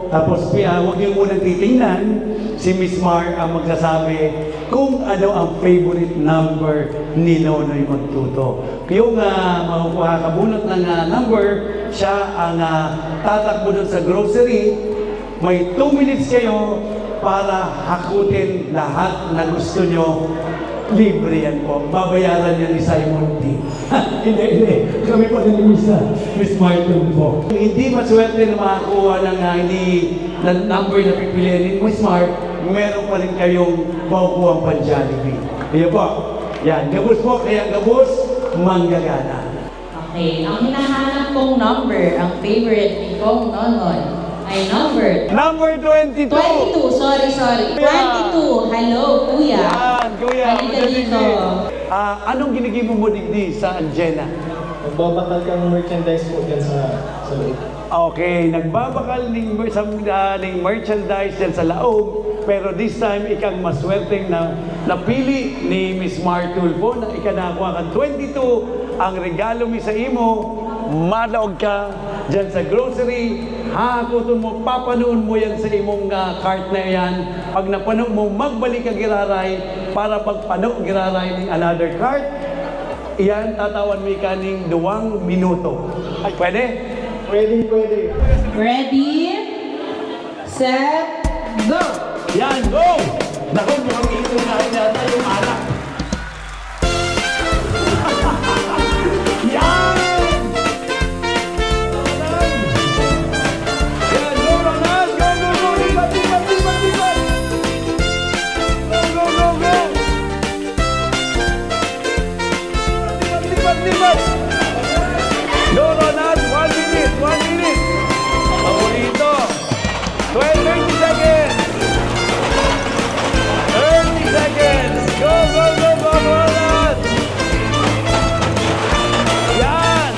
Tapos, pi-, ah, huwag niyo munang titingnan. Si Miss Mar ang magsasabi kung ano ang favorite number ni Nonoy Magtuto. Yung, ah, makukuha, kabunot ng, ah, number, siya ang, ah, tatakbo dun sa grocery. May two minutes kayo para hakutin lahat na gusto nyo. Libre yan po. Babayaran yan ni Simon T. Hindi, hindi. Kami po ni Miss, ah, Miss Martin po. Hindi maswerte na makakuha ng, ah, hindi, ng number na pipiliin ni Miss Mar, meron pa rin kayong makukuha pang Jollibee. Ayan po. Yan. Gabos po. Kaya gabos, manggagana. Okay, ang hinahanap kong number, ang favorite ni Kong Nonoy, ay number Number twenty-two. twenty-two. Sorry, sorry. Yeah. Twenty-two. Hello, kuya. Yan, kuya. Halika Magandang dito. evening. Ah, anong ginigibo mo digdi sa Anjena? Nagbabakal kang merchandise po dyan sa, sa loob. Okay, nagbabakal ning mer-, sa, ah, ning merchandise dyan sa laog, pero this time, ikang maswerteng na napili ni Miss Mar Tulfo na ika nakakuha kan twenty-two. Ang regalo mi sa imo, madaog ka dyan sa grocery, hahakoton mo, papanoon mo yan sa imong, ah, cart na yan. Pag napano mo, magbalik ka giraray para pagpano giraray ning another cart. Iyan, tatawan mi ka ning duwang minuto. Ay, pwede? Pwede, pwede. Ready, set, go! Yan, go! Naku, mukhang ito na yata yung alak. Yan! Yan, go, Ronald! Go, go, go! Lipat, lipat, lipat, lipat! Go, go, go, go! Lipat, lipat, lipat! Go, Ronald! One minute! One minute! Paborito! Twen-, thirty seconds! Thirty seconds! Go, go, go, go, Ronald! Yan!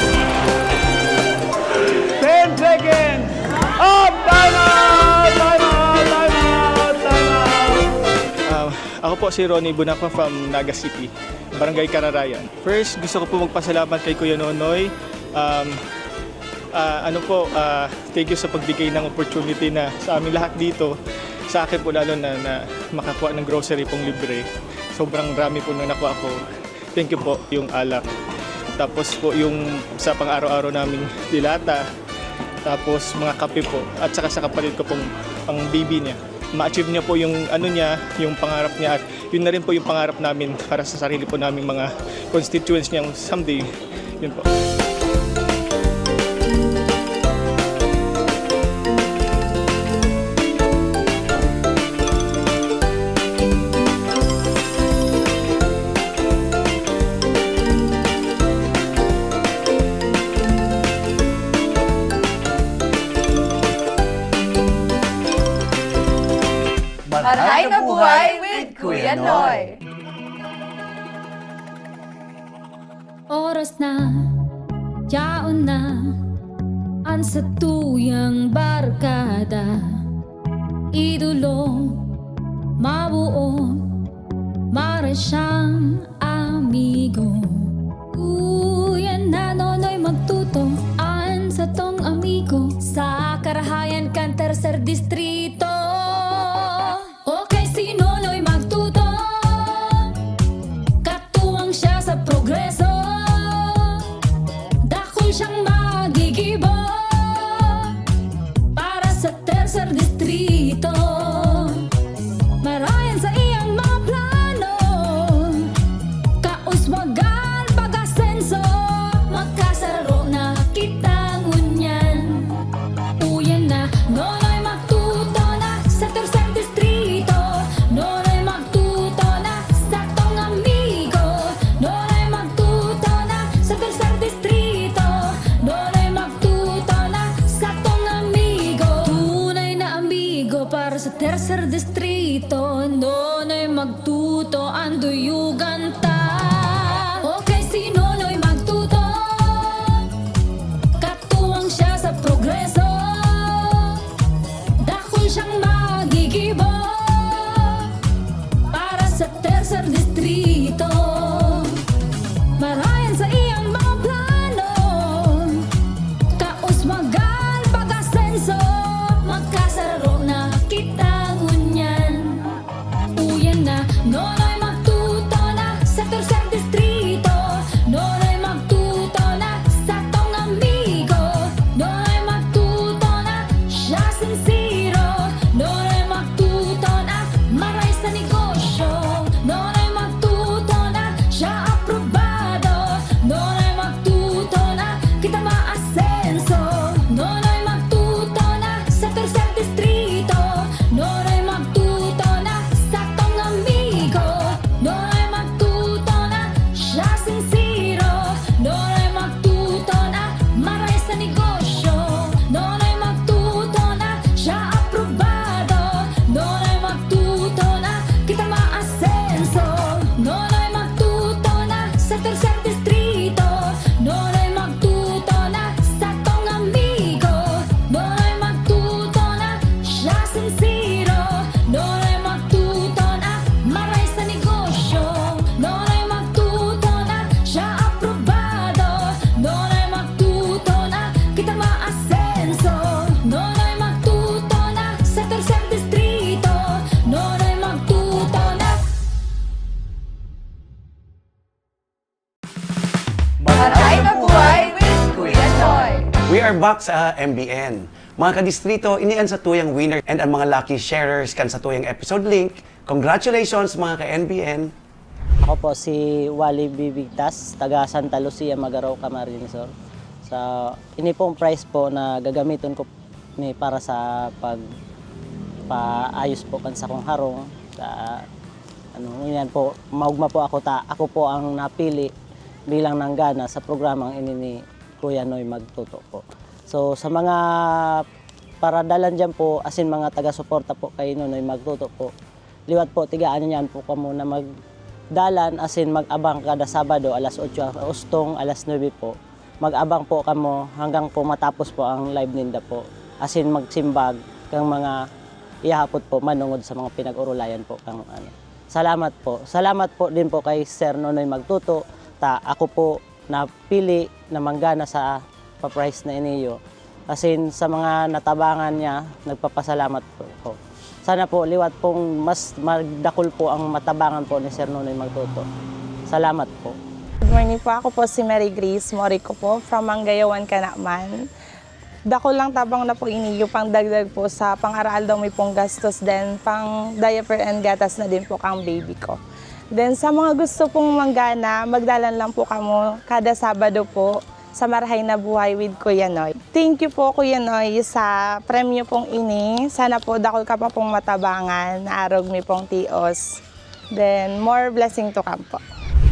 Ten seconds! Up! Time out! Time out! Time out! Time out! Ah, ako po si Ronnie Bunacua from Naga City, Barangay Kararayan. First, gusto ko po magpasalamat kay Kuya Nonoy. Um, ah, ano po, ah, thank you sa pagbigay ng opportunity na sa aming lahat dito, sa akin po lalo na, na makakuha ng grocery pong libre. Sobrang rami po na nakuha ko. Thank you po, yung alak. Tapos po yung sa pang-araw-araw naming dilata. Tapos mga kape po. At saka sa kapatid ko pong pang-baby niya. Ma-achieve niya po yung ano niya, yung pangarap niya. At yun na rin po yung pangarap namin para sa sarili po naming mga constituents niyang someday. Yun po. Marahay na buhay with Kuya Noy. Oras na, yaon na, an satuyang barkada. Idolo, mabuo, maray siyang amigo. Uy, an Nonoy Magtuto, an satong amigo. Sa karahayan kan Tercer Distrito. Okay, si Nonoy Magtuto, katuwang siya sa progreso. Dakul siyang magigibo para sa Tercer Distrito. Marayan sa iyang mga plano, kauswagan, pag-asenso. Tercer Distrito, Nonoy Magtuto an duyugan ta. Okay, si Nonoy Magtuto, katuwang siya sa progreso. Dakul siyang magigibo para sa Tercer Distrito. Marayan sa iyang mga plano, kauswagan, pag-asenso, magkasararo na kita ngunyan. Uyan na, Nonoy Magtuto na sa Tercer Distrito. Nonoy Magtuto na satong amigo. Nonoy Magtuto na siya sinsero. Nonoy Magtuto na maray sa negosyo. Nonoy Magtuto na siya aprobado. Nonoy Magtuto na kita maasenso. Nonoy Magtuto na sa Tercer Distrito. Nonoy Magtuto na satong amigo. Nonoy Magtuto na siya sinsero. Nonoy Magtuto na maray sa negosyo. Nonoy Magtuto na siya aprobado. Nonoy Magtuto na kita maasenso. Nonoy Magtuto na sa Tercer Distrito. Nonoy Magtuto na satong amigo. Nonoy Magtuto na siya sinsero. Nonoy Magtuto na maray sa negosyo. Nonoy Magtuto na siya aprobado. Nonoy Magtuto na kita maasenso. Nonoy Magtuto na sa Tercer Distrito. Nonoy Magtuto na. Maray na buhay with Kuya Noy! We are back sa M B N. Mga kadistrito, ini an satuyang winner and ang mga lucky sharers kan satuyang episode link. Congratulations, mga ka-N B N! Ako po si Wally Bibigtas, taga Santa Lucia, Magarao, Camarines Sur. Sa ini pong prize po na gagamiton ko ni para sa pagpaayos po kan sakong harong sa ano, yan po, maugma po ako ta, ako po ang napili bilang nanggana sa programang ini ni Kuya Noy Magtuto po. So sa mga paradalan diyan po, asin mga taga-suporta po kay Nonoy Magtuto po, liwat po, tigaan niyan po kamo na magdalan asin mag-abang kada Sabado alas otso hastong alas nuebe po. Mag-abang po kamo hanggang po matapos po ang live ninda po. Asin magsimbag kang mga ihapot po manongod sa mga pinag-orolayan po kang ano. Salamat po. Salamat po din po kay Sir Nonoy Magtuto ta ako po napili na manggana sa pa-prize na iniyo. Asin sa mga natabangan niya, nagpapasalamat po ako. Sana po liwat pong mas magdakul po ang matabangan po ni Sir Nonoy Magtuto. Salamat po. Good morning po. Ako po si Mary Grace Morico po, from Mangayawan, Canaman. Dakul lang tabang na po ini, yung pangdagdag po sa pang-aroaldaw mi pong gastos, then pang diaper and gatas na din po kang baby ko. Then sa mga gusto pong manggana, magdalan lang po kamo kada Sabado po sa Marahay na Buhay with Kuya Noy. Thank you po, Kuya Noy, sa premyo pong ini. Sana po dakul ka pa pong matabangan na arog mi pong tios. Then, more blessing to come po.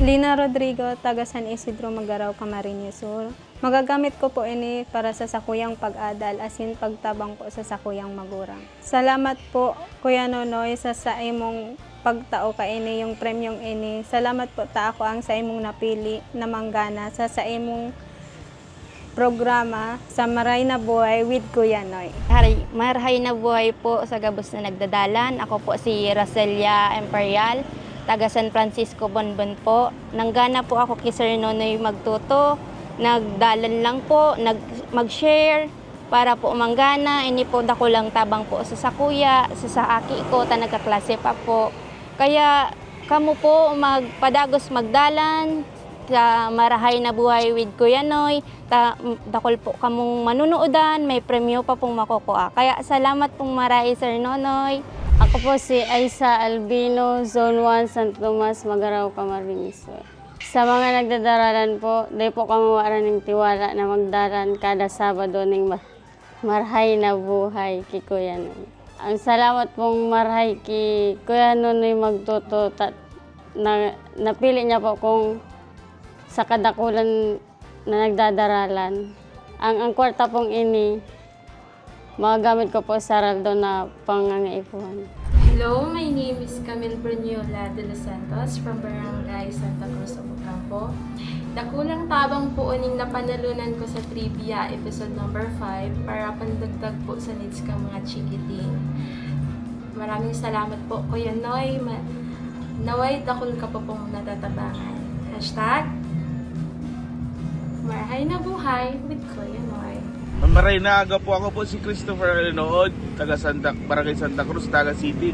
Lina Rodrigo, taga San Isidro, Magarao, Camarines Sur. Magagamit ko po ini para sa sakuyang pag-adal asin pagtabang po sa sakuyang magurang. Salamat po, Kuya Nonoy, sa saimong pagtao kaini, yung premyong ini. Salamat po ta ako ang saimong napili na manggana sa saimong programa sa Maray na Buhay with Kuya Noy. Haray, marhay na buhay po sa gabos na nagdadalan. Ako po si Roselia Imperial, taga San Francisco, Bonbon po. Nanggana po ako kay Sir Nonoy Magtuto. Nagdalan lang po, nag, mag-share para po manggana. Ini po dakulang tabang po sa sakuya, sa, sa aki ko, ta nagkaklase pa po. Kaya kamo po magpadagos magdalan sa Marahay na Buhay with Kuya Noy. Ta, dakol po kamong manunuodan, may premyo pa pong makukua. Kaya salamat pong maray, Sir Nonoy. Ako po si Aisa Albino, Zone one, San Tomas, Magarao, Camarines Sur. Sa mga nagdadaralan po, dai po kamo waran ning tiwala na magdaran kada Sabado ning ma- Marhay na buhay ki Kuya Nonoy. Ang salamat pong marhay ki Kuya Nonoy Magtuto ta, na, napili niya po kung sa kadakulan na nagdadaralan. Ang, ang kwarta pong ini, Magagamit ko po sa Raldo na pangangaipuhan. Hello, my name is Camille Bruniola de los Santos from Barangay Santa Cruz, Ocampo. Dakulang tabang po uning napanalunan ko sa trivia episode number five para pandagdag po sa needs kang mga chikiting. Maraming salamat po, Kuya Noy. Ma- Naway dakul ka pa pong natatabangan. Hashtag Marahay na Buhay with Kuya Noy. Maray na aga po, ako po si Christopher Alinood, taga Santa, Barangay Santa Cruz, Naga City.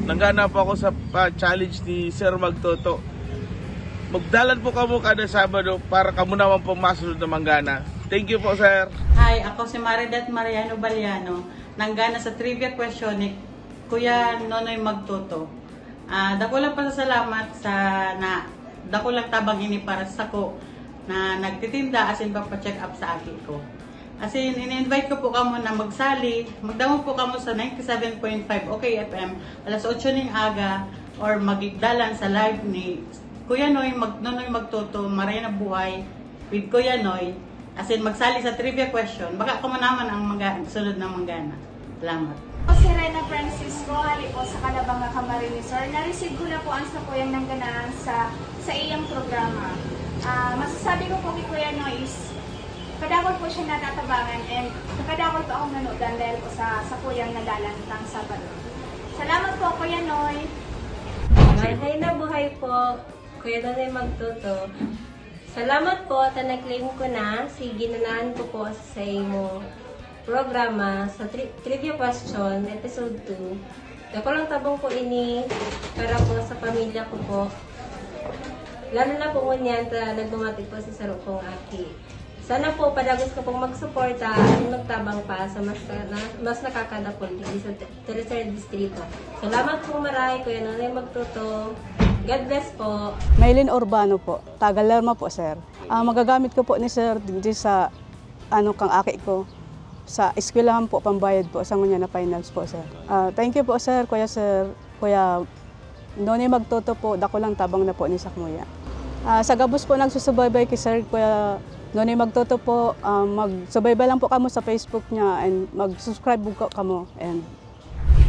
Nanggana po ako sa pa-challenge ni Sir Magtoto. Magdalan po kamo kada Sabado para kamo naman po masunod na manggana. Thank you po, sir. Hi, ako si Maridet Mariano Baliano. Nanggana sa trivia question ni Kuya Nonoy Magtoto. Ah, dakulang pasasalamat sa na dakulang tabang ini para sa sako na nagtitinda asin papacheck up sa aki ko. Asin, ini-invite ko po kamo na magsali, magdangog po kamo sa ninety-seven point five OK F M, alas otso ning aga, or magdalan sa live ni Kuya Noy Mag Nonoy Magtoto, Maray na Buhay, with Kuya Noy. Asin, magsali sa trivia question, baka kamo naman ang mga sunod na manggana. Salamat. Ako si Rena Francisco, hali po sa Calabanga, Camarines Sur. Na-receive ko na po ang sakuyang nangganaan sa sa iyang programa. Ah, masasabi ko po kay Kuya Noy is kadakol po siya natatabangan and kadakol po akong nanudan dahil po sa sakuyang nadalan tang Sabado. Salamat po, Kuya Noy. Maray na buhay po, Kuya Nonoy Magtoto. Salamat po ta na-claim ko na si ginanaan ko po sa imo programa sa tri- trivia question, episode two. Dakulang tabang po ini para po sa pamilya ko po. Lalo na po ngunyan ta nagmamatik po si saro kong aki. Sana po padagos ka pong magsuporta at magtabang pa sa mas, ka- na, mas nakakadakul digdi sa te- tercer distrito. Salamat po maray, Kuya Nonoy Magtoto. God bless po. Maylin Urbano po, taga Lerma po, sir. Ah, magagamit ko po ni sir di sa ano kang aki ko sa eskwelahan po, pambayad po sa ngunyan na finals po, sir. Ah, thank you po, sir, Kuya, sir, Kuya Nonoy Magtoto po, dakulang tabang na po ni sakmuya. Ah, sa gabos po nagsusubaybay kay Sir Kuya Nonoy Magtoto po, ah, magsubaybay lang po kamo sa Facebook niya and mag-subscribe po kamo and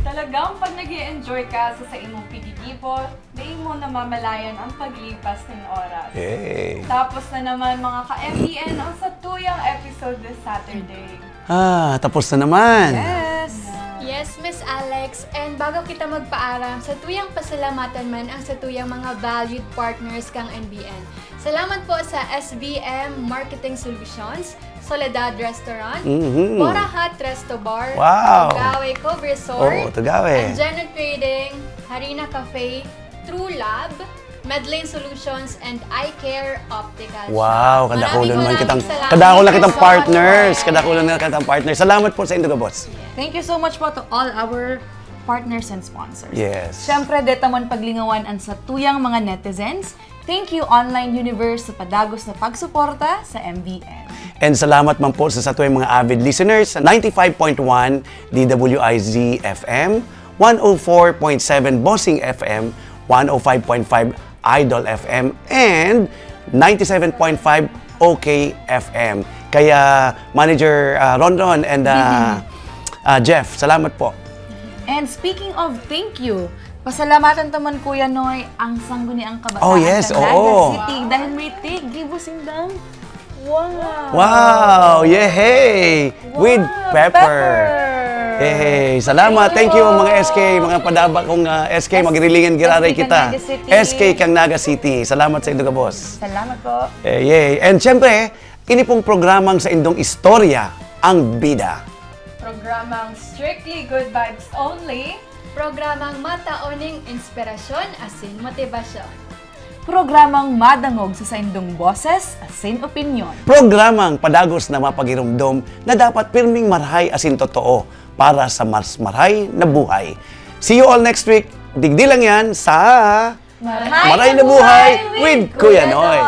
Talagang pag nag enjoy ka sa, sa imong piggigibo, di mo namamalayan ang paglipas ng oras. Yay! Tapos na naman mga ka-M B N ang satuyang episode this Saturday. Ah, tapos na naman. Yes! Yes, Miss Alex. And bago kita magpaaram, satuyang pasalamatan man ang satuyang mga valued partners kang N B N. Salamat po sa S B M Marketing Solutions, Soledad Restaurant, Mhm. Bora Hut Resto Bar, Wow. Tugawe Cove Resort, Oo, Tugawe. Anjeno Trading, Harina Cafe, True Lab, Medlane Solutions, and Eye Care Optical Wow, Shop. kadakula Maraming, naman maraming kitang, salamat. kadakula Thank you kitang so much, partners, Sir. Kadakula na kitang partners. Salamat po sa indo gabos. Thank you so much po to all our partners and sponsors. Yes. Siyempre, deta man paglingawan ang satuyang mga netizens. Thank you, Online Universe, sa padagos na pagsuporta sa M B N. And salamat man po sa satuyang mga avid listeners sa ninety-five point one D W I Z F M, one oh four point seven Bossing F M, one oh five point five Idol F M, and ninety-seven point five OK F M. Kaya Manager ah, Ronron and ah, ah, Jeff, salamat po. And speaking of thank you, pasalamatan ta man, Kuya Noy, ang Sangguniang Kabataan Oh, yes, sa Naga oo. City dahil may tig gibo sindang. Wow! Wow! Yehey! With Wow, pepper. Pepper. Yehey! Salamat. Thank you, mga S K, mga padaba kong ah, S K, magrilingan giraray S K kita. Naga City. S K kang Naga City. Salamat sa indo gabos. Salamat po. Eh, yay. And syempre, ini pong programang sa indong istorya, ang bida. Programang Strictly Good Vibes Only. Programang mataoning inspirasyon asin motibasyon. Programang madangog sa saindong boses asin opinyon. Programang padagos na mapagiromdom na dapat pirming marhay asin totoo para sa mas marhay na buhay. See you all next week. Digdi lang yan sa Maray na Buhay with Kuya Noy.